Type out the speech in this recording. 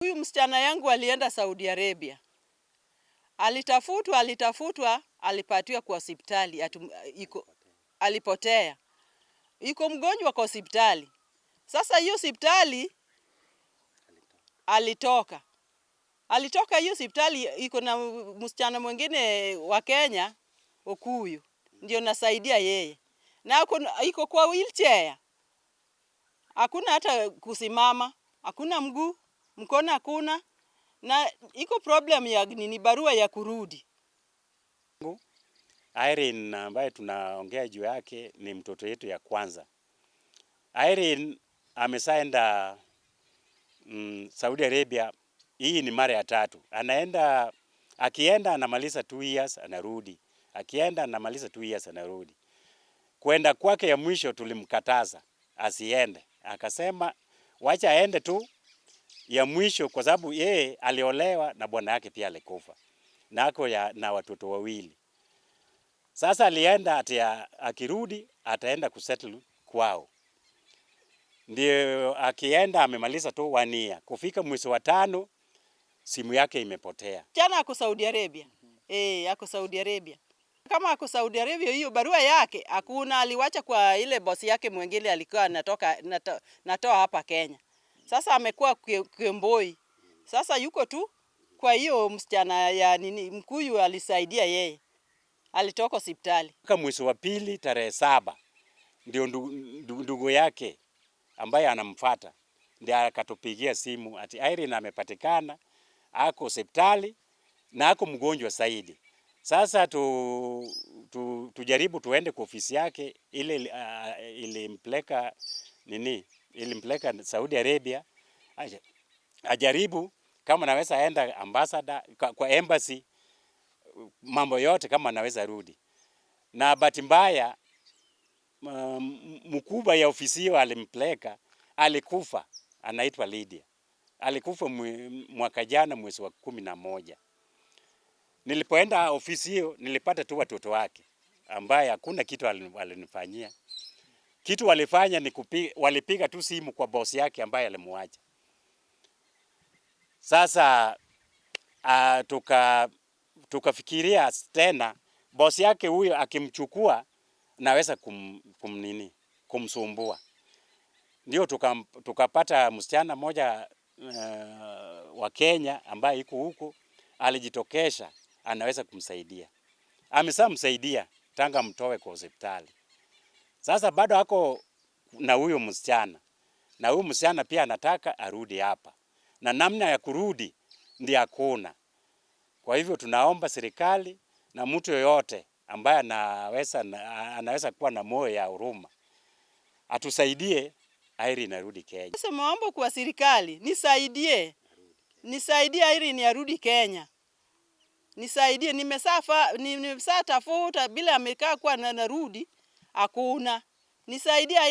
Huyu msichana yangu alienda Saudi Arabia, alitafutwa, alitafutwa, alipatiwa kwa hospitali atu, iko alipotea, iko mgonjwa kwa hospitali. Sasa hiyo hospitali alitoka hiyo hospitali, iko na msichana mwingine wa Kenya Okuyu, ndio nasaidia yeye na iko kwa wheelchair, hakuna hata kusimama, hakuna mguu, mkono hakuna, na iko problem ya nini, barua ya kurudi. Irene ambaye tunaongea juu yake ni mtoto yetu ya kwanza. Irene ameshaenda Saudi Arabia, hii ni mara ya tatu. Anaenda, akienda anamaliza 2 years anarudi, akienda anamaliza 2 years anarudi. Kwenda kwake ya mwisho tulimkataza asiende, akasema wacha aende tu ya mwisho, kwa sababu yeye aliolewa na bwana yake pia alikufa na ako na watoto wawili. Sasa alienda ati akirudi ataenda kusettle kwao, ndio akienda amemaliza tu one year, kufika mwezi wa tano simu yake imepotea. Jana ako Saudi Arabia. Eh, ako Saudi Arabia. Kama ako Saudi Arabia, hiyo barua yake hakuna, aliwacha kwa ile bosi yake mwingine alikuwa natoa hapa Kenya. Sasa amekuwa Kemboi. Sasa yuko tu kwa hiyo msichana ya nini, Mkuyu alisaidia yeye, alitoka hospitali. Kama mwezi wa pili tarehe 7 ndio ndugu yake ambaye anamfuata ndiye akatupigia simu ati Irene amepatikana, ako hospitali na ako mgonjwa zaidi. Sasa tujaribu tuende kwa ofisi yake ile ilimpeleka nini, ilimpeleka Saudi Arabia, ajaribu kama naweza enda ambassador kwa embassy, mambo yote kama naweza rudi. Na bahati mbaya mkubwa ya ofisi hiyo alimpeleka, alikufa, anaitwa Lydia. Alikufa mwaka jana mwezi wa 11. Nilipoenda ofisi hiyo nilipata tu watoto wake ambaye hakuna kitu walinifanyia. Kitu walifanya ni walipiga tu simu kwa bosi yake ambaye alimwacha. Sasa tukafikiria tena bosi yake huyo akimchukua naweza kumnini kumsumbua. Ndio tukapata msichana mmoja wa Kenya ambaye iko huko alijitokesha anaweza kumsaidia. Ameshamsaidia tanga mtoe kwa hospitali. Sasa bado ako na huyo msichana, na huyo msichana pia anataka arudi hapa, na namna ya kurudi ndio hakuna. Kwa hivyo tunaomba serikali na mtu yoyote ambaye anaweza kuwa na moyo ya huruma atusaidie Irene arudi Kenya. Sasa maombo kwa serikali, nisaidie, nisaidie Irene arudi Kenya, nisaidie. Nimesatafuta bila amekaa kwa na narudi hakuna, nisaidie Irene.